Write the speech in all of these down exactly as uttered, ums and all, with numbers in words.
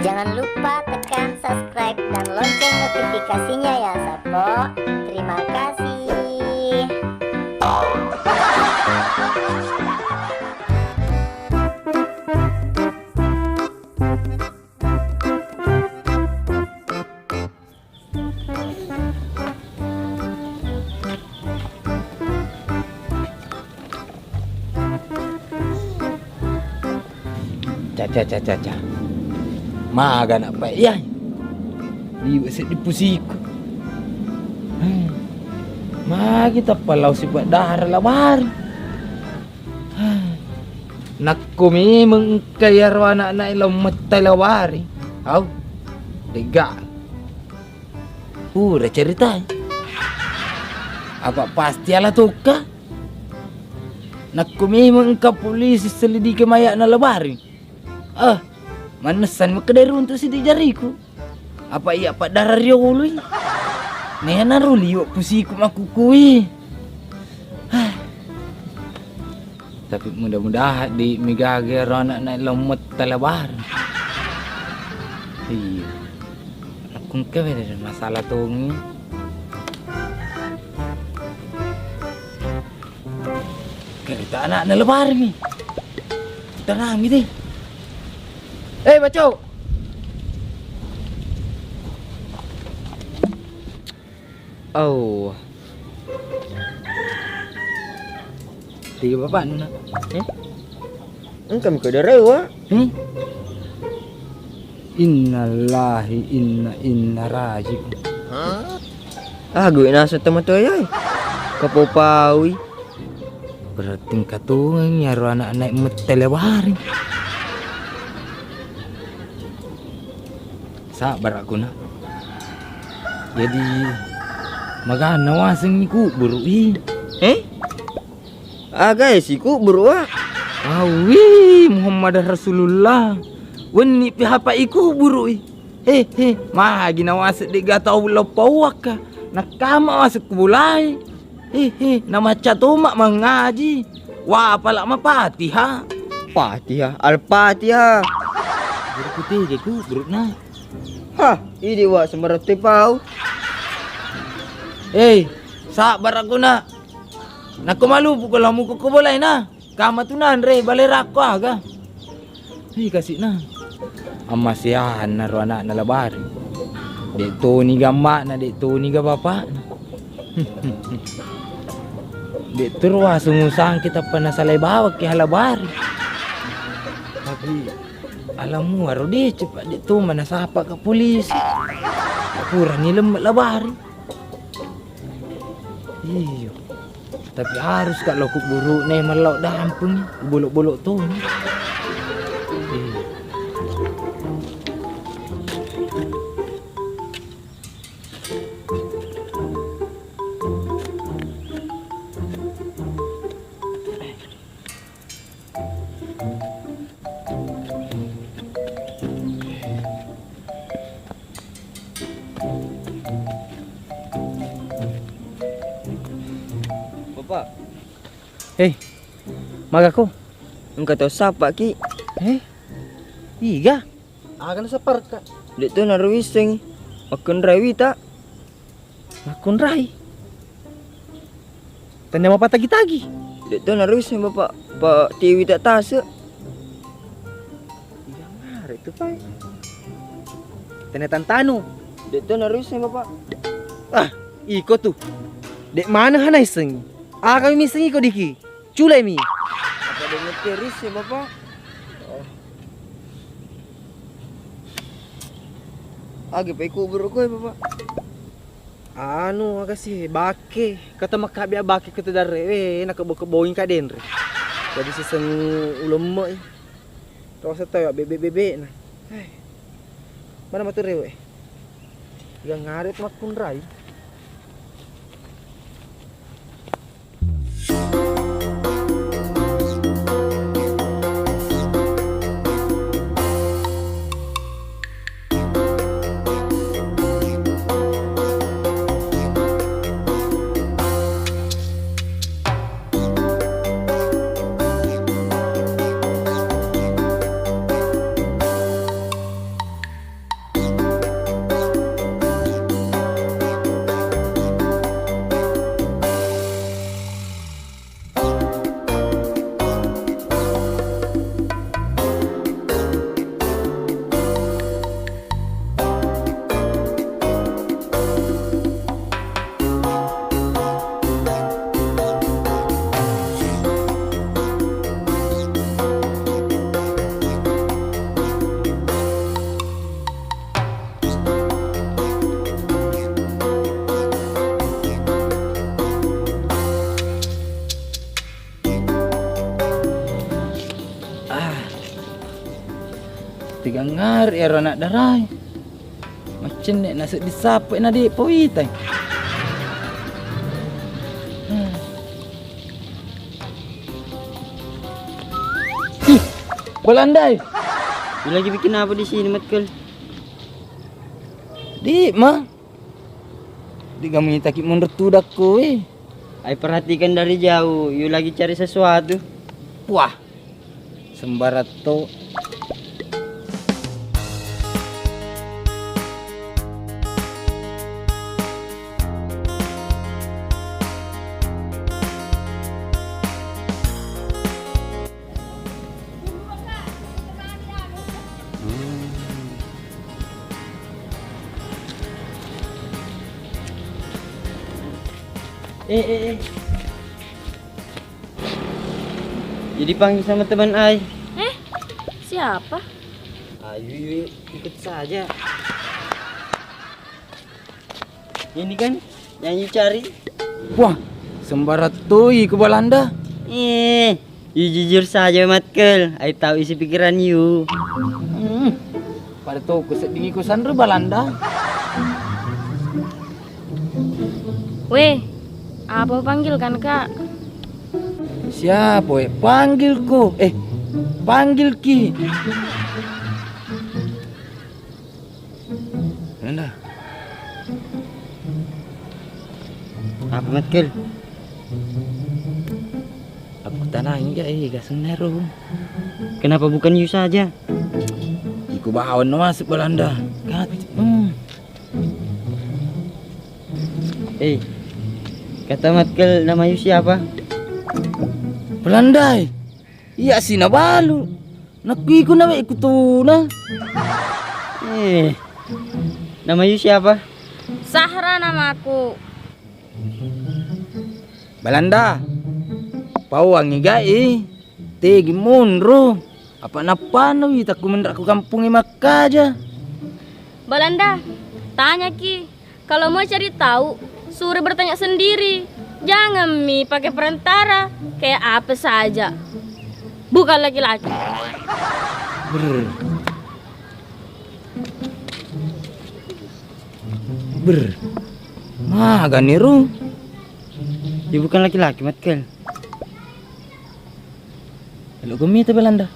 Jangan lupa tekan subscribe dan lonceng notifikasinya ya, Sappo. Terima kasih. Caca, caca, caca. Maga nak pa iya. Liwe seddi pusiku. Hmm. Magi tappa lao sipa dara labari. Nakko memeng engka iyaro ana'na lao metta lawari. Au. Dega. Pura ceritai. Apa pasti ala tokka? Nakko memeng engka polisi selidiki maya'na lawari. Ah, manessani makkeda runtu sidi jariku. Apa iya paddara rioloi? Nenaro liwe pusiku makkukui. Tapi mudah-mudahan di migaga ro ana'na lao metta lawari. Iya. Nakko engka beda masalah tongi. Kereta ana'na lawari ni. Tenang gitu. Eh, Baco. Oh. Tiga bapak nak. Eh? Engka mi ko darewa. Hmm? Innallahi inna inna raji'un. Ah, gue nasa teman tuh ya. Kapau-paui. Berarti engka tongeng iyaro anak naik metta lawari. Sabar aku nak. Jadi magana wasengngi kuburu i. Eh? Aga esi kuburu wa? Awi Muhammad Rasulullah. Wenni pi hapa i kuburu i. He he, magi nawaseng de ga tau lo pauakka. Nakkama waseng kubulai. He he, namacca toma mangaji. Wa pala mapatiha. Patiha, Al-Patiha. Jadi kutege kuburu na. Hah, idi wa sembarang tepau. Eh, sabar aku nak. Nakko malupu ko lamu ko bolai na. Kama tu nanre bale rakko aga. Hi kasina. Amma seahanna ro anakna labari. Dek toni ga amma'na, dek toni ga bapakna. Dek turu asung usang kita pernah salai bawa ke halabari. Tapi alamu aro dece pak dek tu mana sapa ke polisi. Kurang ilmu labari. Iyo. Tapi harus ka lo kuburu ne mellau dampeng, bolok-bolok tu. Iyo. Bapak. Hei, magako? Engka tau sapa ki? Eh, iga? Aga na saparka? Dek to naruissengi. Makkunrai wita. Makkunrai. Tania mapatagi-tagi. Dek to naruisseng bapak, pa tiwi tak tase. Iya mare tu pai. Tania tantanu. Dek to naruisseng bapak. Ah, iko tu. Dek mana hana issengi? Aga mi issengi ko diki? Culai mi. Apa dek ngeteris ya bapak? Oh. Agi pai kubur ko ya bapak. Anu, aga si bake, kata makabia bake kata dare, eh, na kebo-kebongi ka denre. Jadi siseng ulemme i. Terus tau ya bebek-bebek na. Eh. Mana matu rewe? Yang ngaret makkunrai. Tiga ngari ero anak darai. Macenne naseddi sape na de' poitai. Ih, Balandai. Lu lagi bikin apa di sini, Matkel? Di ma? Digamitaki mundur tudakku, eh. Ai perhatikan dari jauh, you lagi cari sesuatu. Wah, sembarang to. Eh, eh, eh. Jadi panggil sama teman ai. Eh, siapa? Ayo, yuk, ikut saja. Ini kan yang you cari. Wah, sembarang toi ku Balanda. Eh, you jujur saja, Matkel. Ai tahu isi pikiran you. Hmm, pada to ku sedding ku sanru Balanda. Weh, apa panggil kan, Kak? Siapa, weh? Panggil ku. Eh, panggil ki. Nanda. Apa, Matkel? Aku tanangi ga, eh, ga senero. Kenapa bukan you saja? Iku bawang no masuk Balanda. Kat, hmm. Eh, kata Matkel, nama you siapa? Balanda, eh. Iya sih na balu. Nakku iku nawe iku tuna. Eh, nama you siapa? Sahra namaku. Balanda. Pauangi gai. Tegi monro. Apa napano wi takku menrak ku kampungi makkaja. Balanda, tanya ki. Kalau mau cari tahu, suruh bertanya sendiri. Jangan mi pakai perantara, kayak apa saja. Bukan laki-laki. Brr. Brr. Magani ru. Ya bukan laki-laki, Matkel. Lo gumi itu Belanda.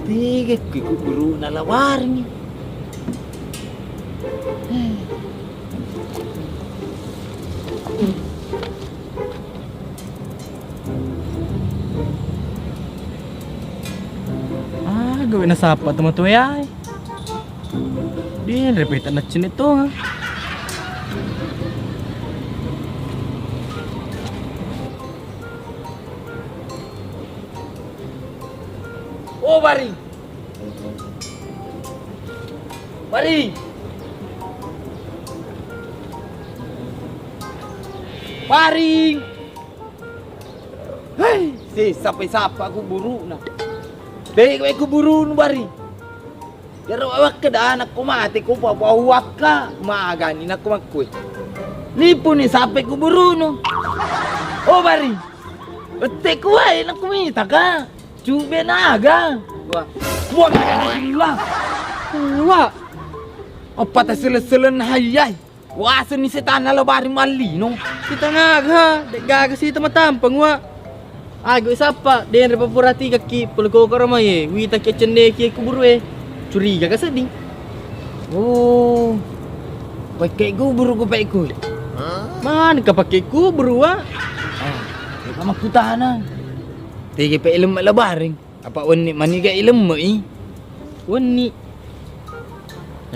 Tega ki ku guruna lawaringngi. Ah, gawe nasappa tomatoae. Denre peta naccenne tonga. Oh, Baring. Baring. Baring. Hei, sessa pe sappa kuburuna. Tega kuburunu, Baring. Iyaro wakkeda anakku mate ko pau-pau wakka, magani nakko makkue. Lipuni sappe kuburunu. Oh, Baring. Wetteku wae nakku mitaka. Cube naga. Wah. Wah, magani sila. Wah. Apa tasele-selen hayai. Wasenni setanna lo Baring mallino. Kita ngaga, de' gaga sita matampeng wa. Ago sappa, denre papuratikakki, pole koko ramae, witaki accenneki kuburu e. Curiga ka sedding. Oh. Pakke kuburu ku pekku. Mana ka pakke kuburu wa? Ah, ka makkutana. Tege pe lemme' lo Baring. Apa wenni maniga ilemme i? Wenni.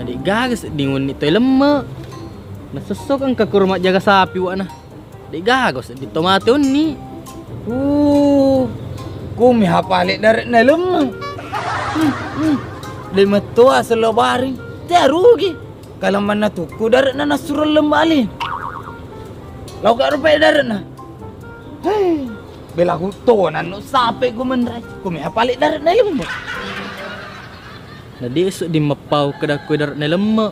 Na de' gaga sedding wenni to ilemme. Nasessok engka kuro majjaga sapi wa'na. De' gaga sedding to mate wenni. Uh, kumi hapale dare'na ilemme. Hmm, hmm. De' mettoa sello baring. Tea rugi. Kalammanna tukku dare'na nassuro lembali. Lauka rupai dare'na. Hei, bela hutto nanno sape ku menrai. Ku mea pale dare'na lemme. Na de' sedding mappau kedakku dare'na lemme.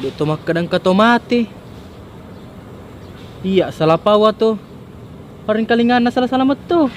De' to makkeda engka to mate. Iya, sala pau ato. Paringkalinganna sala-sala metto.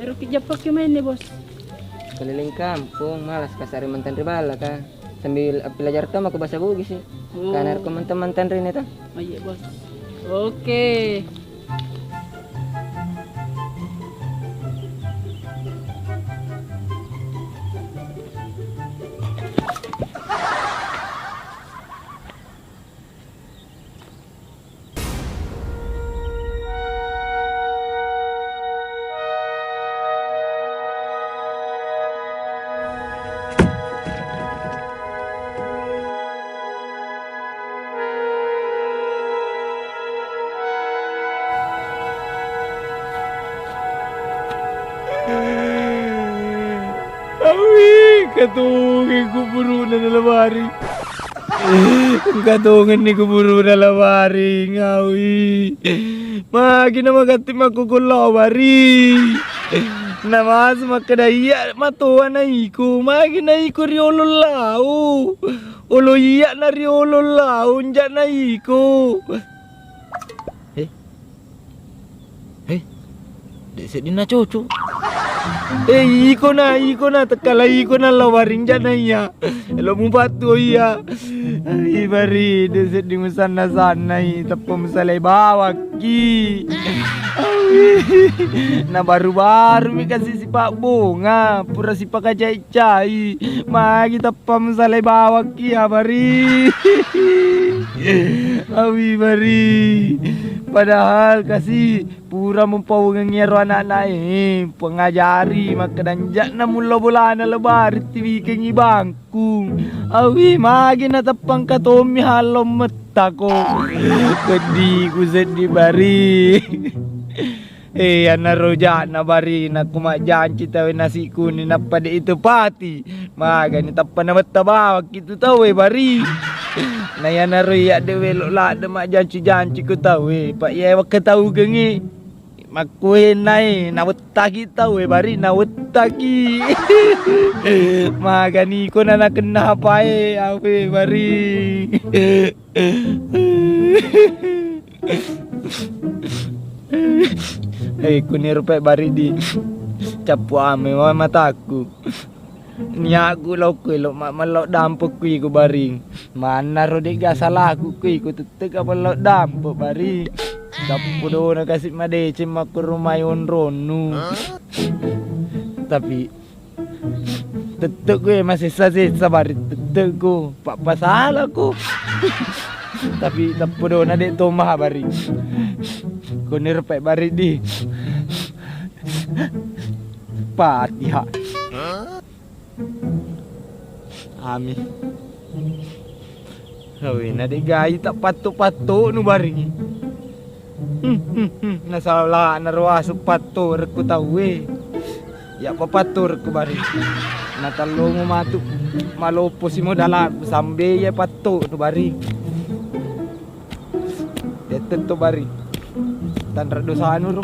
Ero ki jappa ki main nih, Bos. Keliling kampung, malas kasari mantan ri balla ka. Sambil appelajar to mako bahasa Bugis sih. Oh. Karena aku mantan-mantan rini to. Oh iya, Bos. Oke. Awi, katongenni kuburu'na nalabari. Engka tongenni kuburu'na nalabari, ngawi. Magi na magatti makkukku lao bari. Namasu makkeda iya matoa na iko, magi na iko riolo lao. Olo iya na riolo lao, nja na iko. Eh, He, de' sedding nacoco. Eh, iko na, iko na, tekkala iko na lao baring ja na iya. Elo mupattu iya. Ai, bari, de' sedding musanna-sannai, teppa musalai bawakki. Ai, na baru-baru mi kasi sipabbonga, pura sipakacai Cai, magi tappa musalai bawakki ya, bari. Awi, bari. Padahal kasi pura mupawengengi ero anakna e, pengajari makkeda nja'na mulla bolana lebari tiwikengi bangkung. Awi, magi na tappa engka tommi hallo mettako. Peddiku seddi, bari. Eh, iyanaro ja'na bari, nakku majjanci tauwe nasi kuning, nappa de' itepati. Magani tappa nametta bawakki tu tauwe bari. Na iyanaro iya de' welo ladde' majjanci-janci ku tauwe, pa iya wakkataukengngi. Makkuennae, nawettaki tauwe bari, nawettaki. Magani ko na nakenna hapae, awe bari. Eh, kuniro pe bari di cappu ame wae mataku. Niaku lokku elo ma-, mello dampo kui ku baring. Mannaro de' ga salaku kui ku tette' ka mello dampo baring. Tappodona kasi madeceng makkurumai onronu. Tapi Tette'ku e masessa-sessa bari tette'ku, pappasalako. Tapi tappodona de' to maha bari. Koniro pe bari di. Patiha. Ami. Awe, na de' gai tappatto-patto nu baringi. Hmm, hmm, hmm. Nasala naro asu patto rekku tauwe. Ya papatto rekku bari. Natallomu matu maloppo simo dalaku sambe ya patto nu bari. Tettetto bari. Tanra dosanu ro.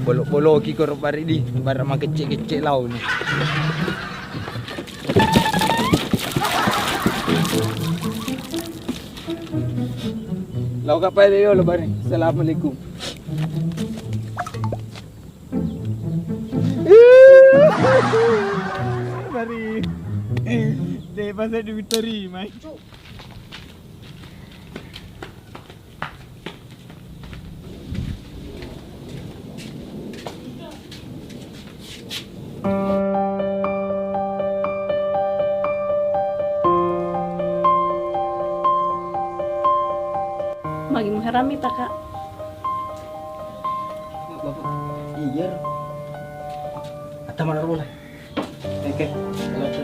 Bolo-boloki koro bari di, bara makecce-kecce launi. Lao ka pae de yolo bari. Assalamualaikum. Bari. De' pasai duit tarimai. Magi muharami ta, Kak? Bapak, iya. Atta mana bola? Oke, oke.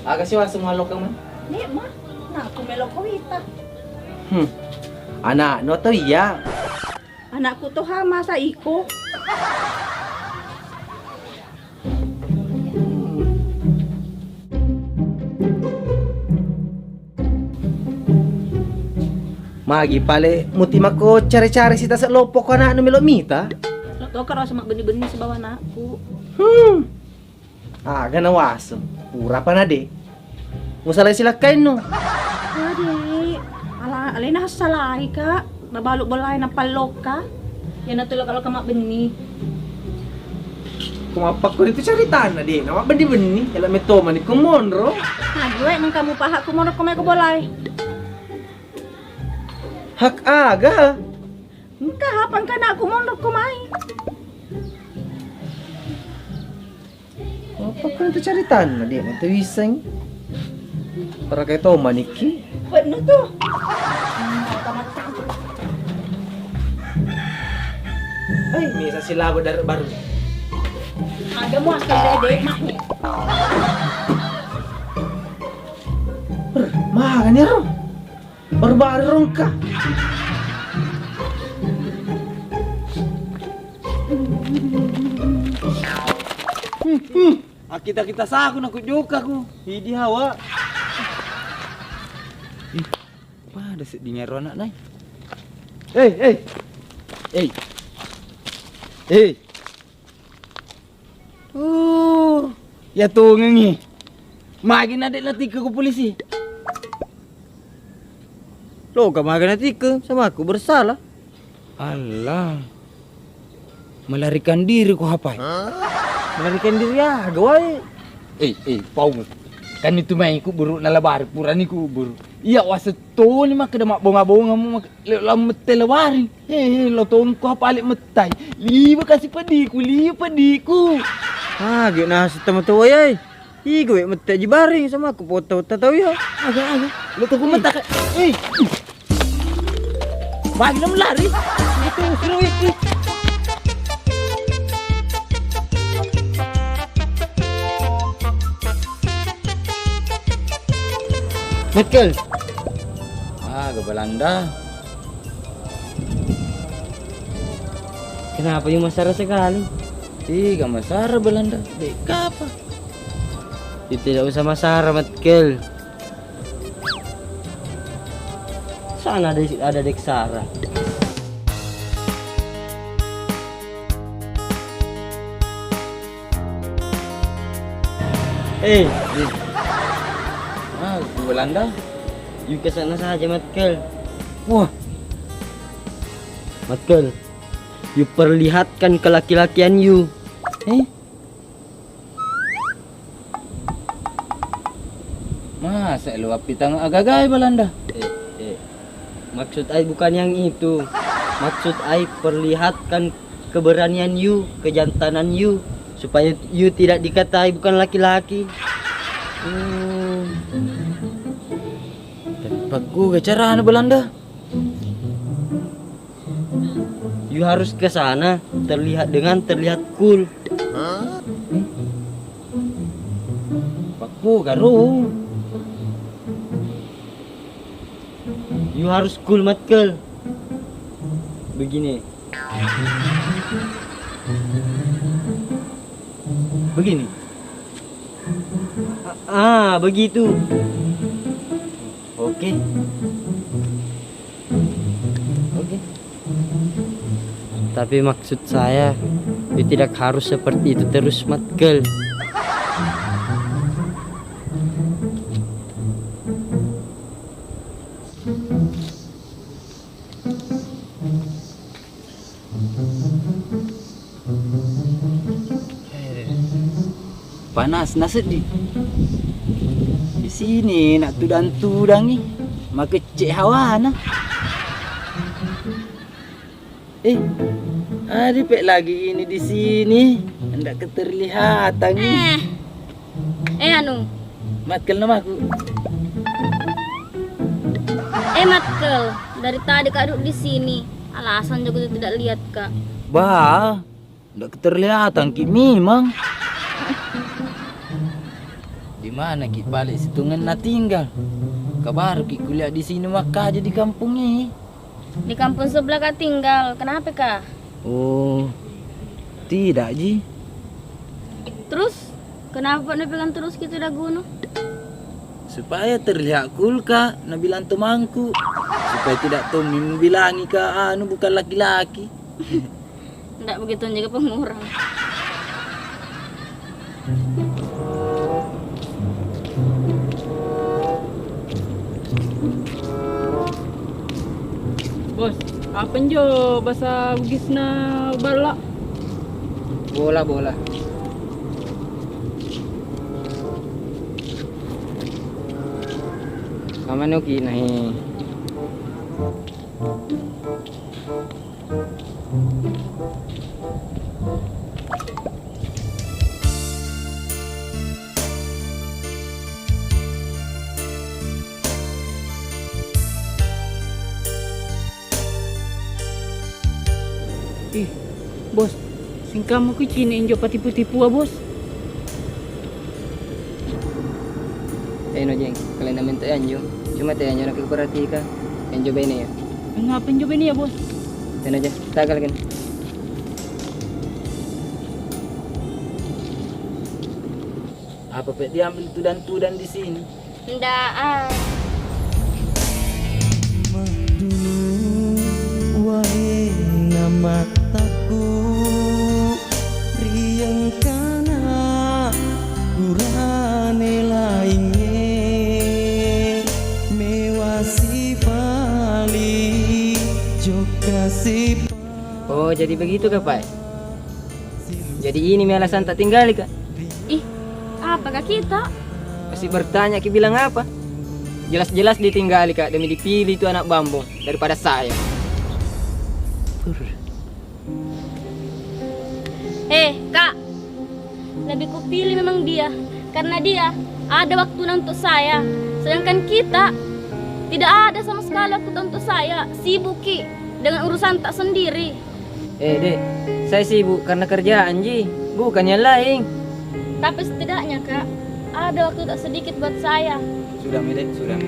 Aga si waseng mallokka, Man? Nek, Ma. Nah, aku melok ko wita. Hmm. Anakno atau iya? Anakku toha, masa iko? Magi pale muti mako care-care sita se loppo ko anaknu melo mita? Lo to karo sama benni-benni sibawa anakku. Hmm. Aga nawaseng, purapa na de'. Musalai silakkainnu. Ade', ala alena hassalai, Kak. Nabalu bolai napallokka. Iyana tu lo kalau kama benni. Ko mappakkoni tu caritanna de', namabbenni-benni, ela metto mani ko monro. Nah, gue mengkamu paha ko monro ko mai ko bolai. Hak aga? Engka hapang kana ko monro ko mai. Apa kau tu caritanna de' na tu wiseng. Parakai to manikki. Penuh tu. Hai, misa silaba dari baru. Ada muas kan de' de' mah ni. Makan ya, Ro. Baru-baru rongka. Hmm, hmm. Akita-kita saku naku jokaku. Idi hawa. Ih, pada sedding ero anak nai. Eh, eh. Eh. Eh. Uh, ya tongengi. Magi na de' natikka ku polisi. Loka magi natikka, sama aku bersalah. Allah. Melarikan diri ku hapai. Melarikan diri aga wae. Eh, eh, pau. Kan itu mai ku buru nalabari purani ku buru. Iya wase toni makkeda mabbonga-bonga mu mak-, le-, la mette lawari. He, he, lo tongko apa ale mettai. Liwe kasi pediku, liwe pediku. Ah, ge nasi tama to wayai. Igo we mette ji baring sama aku pota-pota tau ya. Aga, aga. Lo toko metta ka. Eh. Bagi lo melari. Itu seru itu. Michael. Ah, ke Belanda. Kenapa you masara sekali? Tiga masara Belanda. Dek apa? You tidak usah masara, Michael. Sana ada, ada Dek Sarah. Eh, Din. Ah, ke Belanda. You ke sana saja, Michael. Wah. Michael, you perlihatkan kelaki-lakian you. Eh? Masa lo appitang agagai Belanda? Eh, eh. Maksud ai bukan yang itu. Maksud ai perlihatkan keberanian you, kejantanan you, supaya you tidak dikatai bukan laki-laki. Hmm. Tapi pakkuga carana Belanda? You harus ke sana, terlihat dengan terlihat cool. Pakkuga ro? You harus cool, Michael. Begini. Begini. Ah, ah, begitu. Oke. Oke. Tapi maksud saya, you tidak harus seperti itu terus, Michael. Panasna seddi. Di sini nak tudang-tudangi, makecce hawana. Eh, ada pe lagi ini di sini. Ndak keterlihatan. Eh. Eh, anu. Matkel namaku. Eh, Matkel, dari tadi Kak duduk di sini. Alasan jago tidak lihat, Kak. Bah, ndak keterlihatan ki memang. Di mana ki balik situngenna tinggal? Kabaru ki kuliah di sini makkaja di kampung ini. Di kampung sebelah Kak tinggal. Kenapa, Kak? Oh, tidak ji. Terus, kenapa Pak napegang terus kita dagunu? Supaya terlihat cool, Kak, nabilang tomangku. Supaya tidak tommi bilangi, Kak, anu bukan laki-laki. Ndak begitu juga pengurang. Bos, apa njo bahasa Bugisna balla? Bola, bola. Sama nuki nahi. Ih, Bos, singkammu kucini injo patipu-tipua, Bos. Eno, Jeng, kalena mento anjo. Cuma te anjo nakke kuperhatika. Anjo bene ya. Ngapa anjo bene ya, Bos? Eno, Jeng, tagal kan. Apa pe diambil tudang-tudang di sini? Ndak, ah. Dulu wae na mataku riengkana kurane lainge mewa sipali jokka sipa. Oh, jadi begitu kah, Pak? Jadi ini mi alasan tak tinggali, Kak? Ih, apakah kita? Masih bertanya ki bilang apa? Jelas-jelas ditinggali, Kak, demi dipilih itu anak bambong daripada saya. Eh, Kak, lebih kupilih memang dia, karena dia ada waktunya untuk saya, sedangkan kita tidak ada sama sekali waktu untuk saya, sibuk ki dengan urusan tak sendiri. Eh, Dek, saya sibuk karena kerjaan ji, bukan yang lain. Tapi setidaknya, Kak, ada waktu tak sedikit buat saya. Sudah mi, Dek, sudah mi.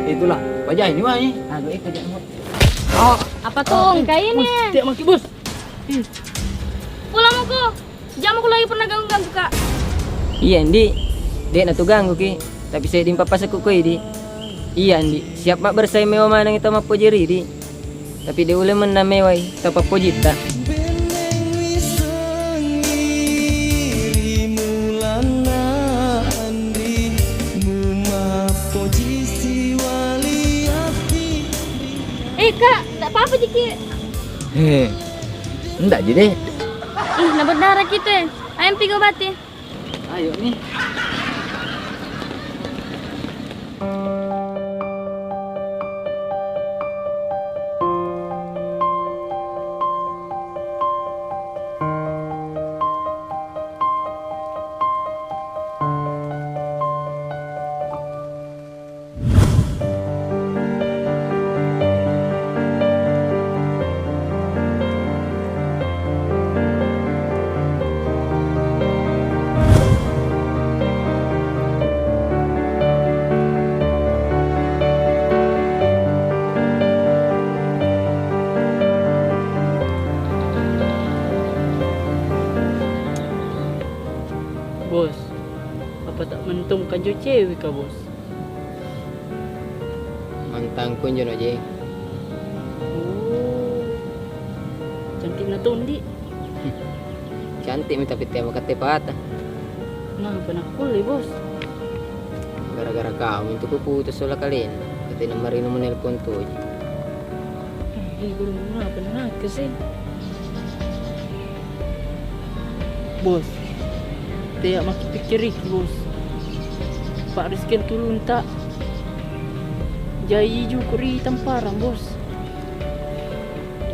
Itulah, bajai ni wae. Aduh, eh, kerjaan. Oh, apa tuh? Engka ini. Tiap maki, Bos. Pulang muko. Jamu ku lagi pernah ganggu-ganggu, Kak. Iya, Ndi. Dek na tu ganggu ki. Tapi saya dimpa pasekku koi, Di. Iya, Ndi. Siap mak bersaing mewa maneng tau mappoji ridi. Tapi de' uleng mennang mewai tau pappojitta. Benneng wissengi ri mulanna anri, mumappoji siwali ati. Eh, Kak, ndak apa-apa jiki. He, ndak ji deh. Ih, naberdarah kita. Ayo, pi gobati. Ayo nih. Bos, apa tak mentung kanjo cewek kah, Bos? Mantangku njo no, Jeng. Oh. Cantikna tondi. Cantik mi tapi temo kate pata. Kenapa nak kulle, Bos? Gara-gara kamu itu ku putus sola kalena. Katena marino menelpon toji. Eh, guru, kenapa nak kesini? Bos, tea makkipikkiriki, Bos. Pak Rizky tulunta. Jaji juku ri tamparang, Bos.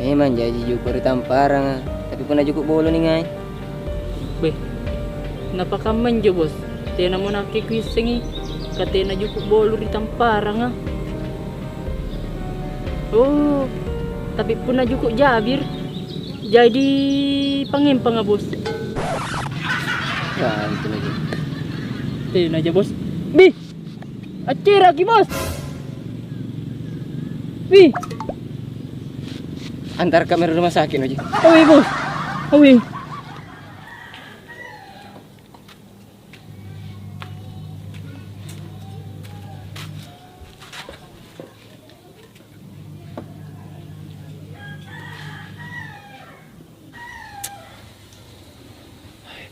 Memang jaji juku ri tamparang, tapi puna juku bolo ni ngai. Beh, napakammenjo, Bos. Tena mo nakke kuissengi, katena juku bolo ri tamparang, ah. Oh, tapi puna juku Jabir, jadi pangempang, ah, Bos. Wah, itu lagi. Tena aja, Bos. Bih, acera ki, Bos. Bih. Antar kamera rumah sakit aja. Awi, Bos. Awi.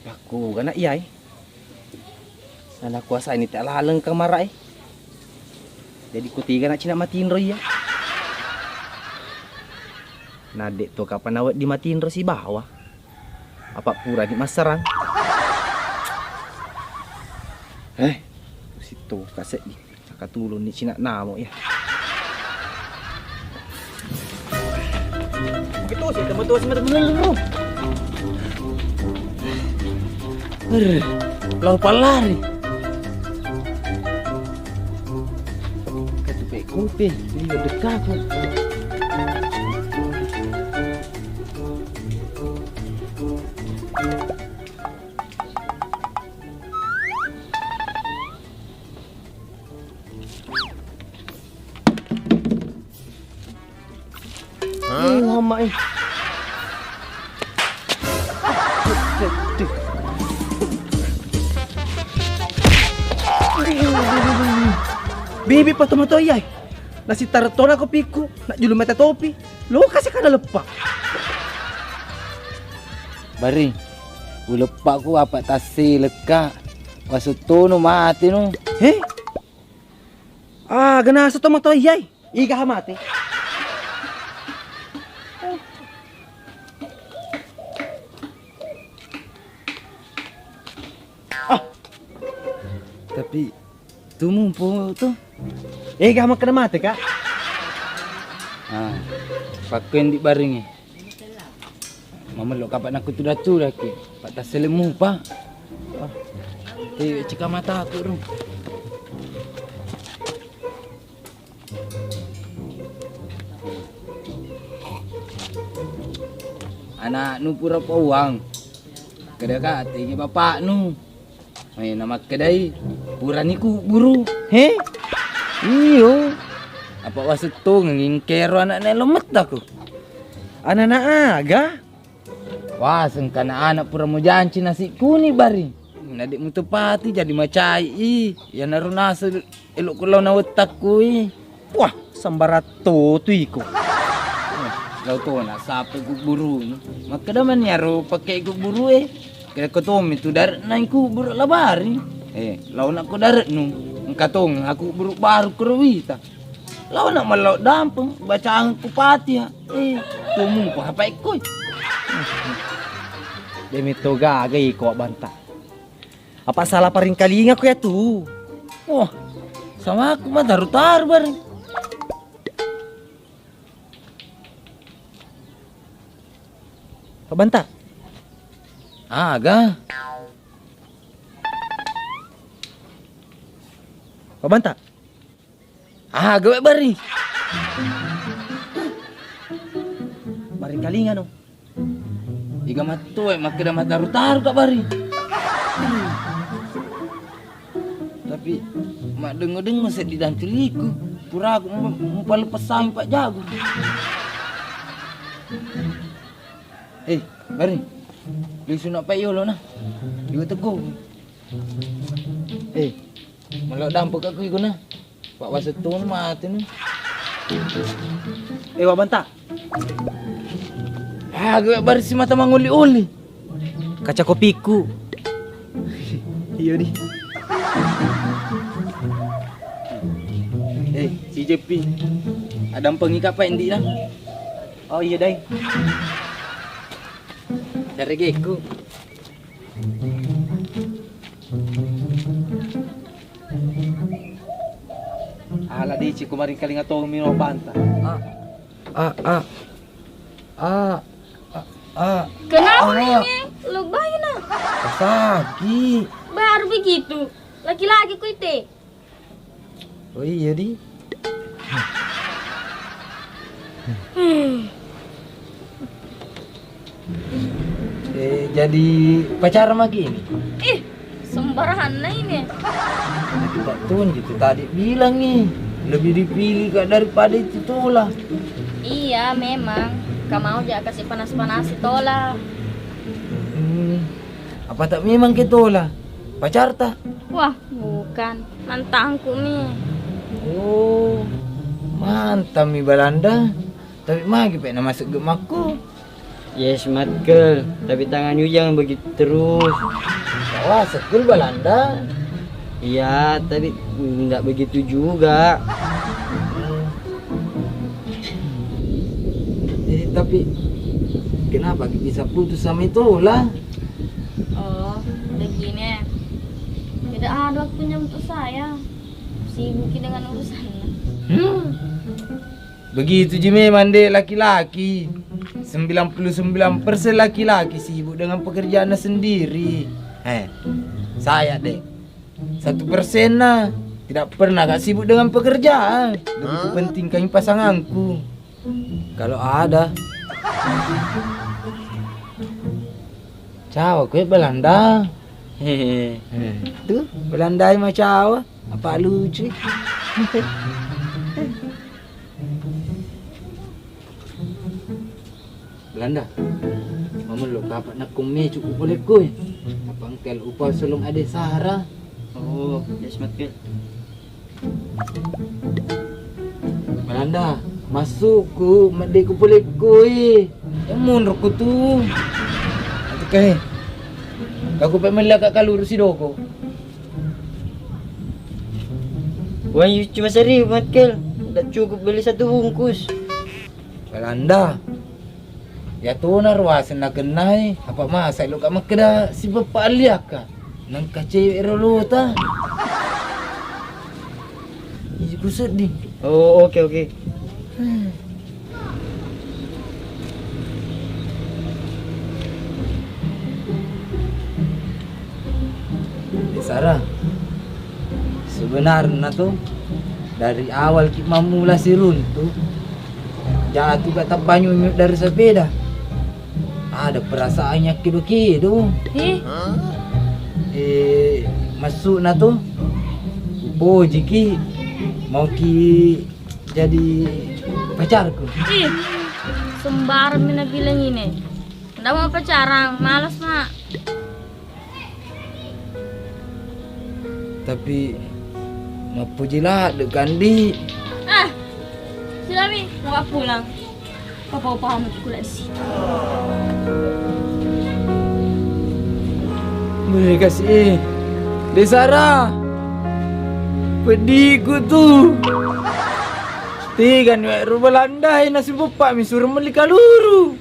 Pakku gana iyai. Nanakuasai ni ta laleng kamara e. Jadi kutiga na cina matinro iya. Nadde to kapang nawedding matinro sibawa. Apa purani massarang? Eh, usitto kaseddi. Nakatulunni cina namo ya. Begitu sih, teman tua sih, teman lu. Er, lau palari. Katupe kupe, ini dekah kok. Muhammad eh. Bibi pato-mato iya. Nasi tartona kopiku, nak julu mata topi. Lo kasih kada lepa. Bari, uleppaku apa tassi lekka. Wasuttono mati no. He? Ah, gana seto mato iyai. Iga mati. Ah. Tapi Tumumpu tu. Eh, gak makan mate, Kak? Ah, pakkuendi baringi. Mamello kapa nakku tuda-tuda ki. Pak taselemu, Pak. Ah. Eh, cika mata aku ru. Anaknu pura pauang. Kada katengi bapaknu. Eh, namakkedai, purani kuburu. He? Iyo. Apa wasettongengi engkero anakna lo mettaku? Anana aga? Wah, sengkana anak pura mujanci nasi kuni bari. Nadek mutepati jadi macai i. Iyanaro naseng elokku lao nawettakku i. Wah, sambaratto tu iko. Lao tona sapu kuburu. Makkeda mani aro pakai kuburu e. Kira ko tommi tu dare'na kuburu labari. Eh, lao nak ko dare'nu. Engka tong aku kuburu baru kero wita. Lao nak mellau dampeng bacaan ku Fatihah. Eh, tumumpa apa ikoi. Demi to gaga iko banta. Apa salah paringkalinga ko ya tu? Wah, sama aku mah taru-taru bareng. Pak Banta. Aga. Pak Banta. Aga we bari. Bari kalinga no. Iga mattoe makkeda mataru-taru ka bari. Tapi maddengo-dengo seddi danculiku. Puraku mupaleppessangi Pak Jago. Eh, bari. Lisu na Pak yolo na. Iwa teggo. Eh, melo dampo ka kui guna. Pak wasettun mati ni. Eh, wabanta. Ah, gue barsi mata mangoli-oli. Kaca kopiku. Iya di. Eh, si Jepi. Ada empengi kapa endi dah? Oh iya dai. Dari geku. Ala deci ko maringkalinga tau miro panta. Ah, ah, ah. Ah, ah, ah. Kenapa ah. Ini? Lebay na. Sakit. Baru begitu. Laki-laki ku ite. Oh iya di. Eh, jadi pacar maki ini? Ih, sembarangan ini. Tidak tunjuk itu tadi bilang nih, lebih dipilih kak daripada itu Tola. Iya memang, kau mau ja kasih panas-panas Tola. Hmm, apa tak memang ke Tola? Pacar tak? Wah, bukan. Mantangku mi. Oh, mantang mi Balanda. Tapi magi pe namasuk gemakku. Yes, Matkel. Tapi tangannya jangan begitu terus. Wah, sekul Balanda. Iya, tapi nggak begitu juga. Eh, tapi kenapa bisa putus sama itu lah? Oh, begini. Tidak ada waktunya untuk saya. Sibuk dengan urusannya. Hmm. Begitu ji memang dek laki-laki. Sembilan puluh sembilan persen laki-laki sibuk dengan pekerjaannya sendiri. Eh, saya dek. Satu persenna tidak pernah gak sibuk dengan pekerjaan. Lebih kupentingkan pasanganku. Kalau ada. Cawa kue Belanda. Hehe. Eh, tuh, Belanda mah cawa. Apa lucu? Belanda. Mamello kapang nakko mecu ku polekkoe. Apa engkel upa solong ade Sara. Oh, yes, Matkel. Belanda, masukku, medde ku polekkoi. Yang munrukku tu. Atuh kae. Aku pe mella ka kaluru sidoko. Uang cuma seribu, Matkel. Tidak cukup beli satu bungkus. Belanda. Ya tona ruaseng nakennai, apa masa lo ka makkeda sibeppa alliakka. Nengka cewek rolota. Iji ku seddi. Oh, oke, oke. Eh, Sarah, sebenarna tu dari awal ki mammula siruntu, jatuh ka tabbanyunyuk dari sepeda. Ada perasaan yang kedo-kedo. Eh? Eh, maksudna tu, upoji ki, mau ki jadi pacarku. Ih, sembarang mina bilang ini. Ndak mau pacaran, malas, Mak. Tapi mappuji ladde kandi. Ah, silami, mau pulang. Kau paham aku lah di sini. Boleh kasih eh. Desara. Pediku tu. Tiga ni ru Belanda na sibuk pak mi suruh meli kaluru.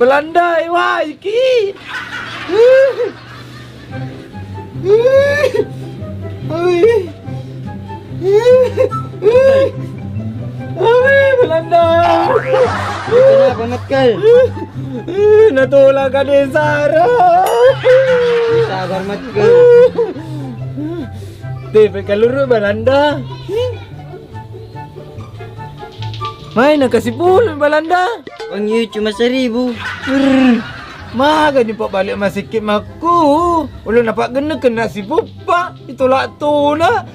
Belanda, eh, wah, iki. Ui. Ui, Belanda. Kenapa, Matkel? Natolak ka Desara. Sabar, Matkel. Te, pe kaluru Belanda. Mai na kasi pulu Belanda. Uang iya cuma seribu. Brr, maga ni pak balik masikit makku. Ulun apa genne kena si pupa. Itolak tona.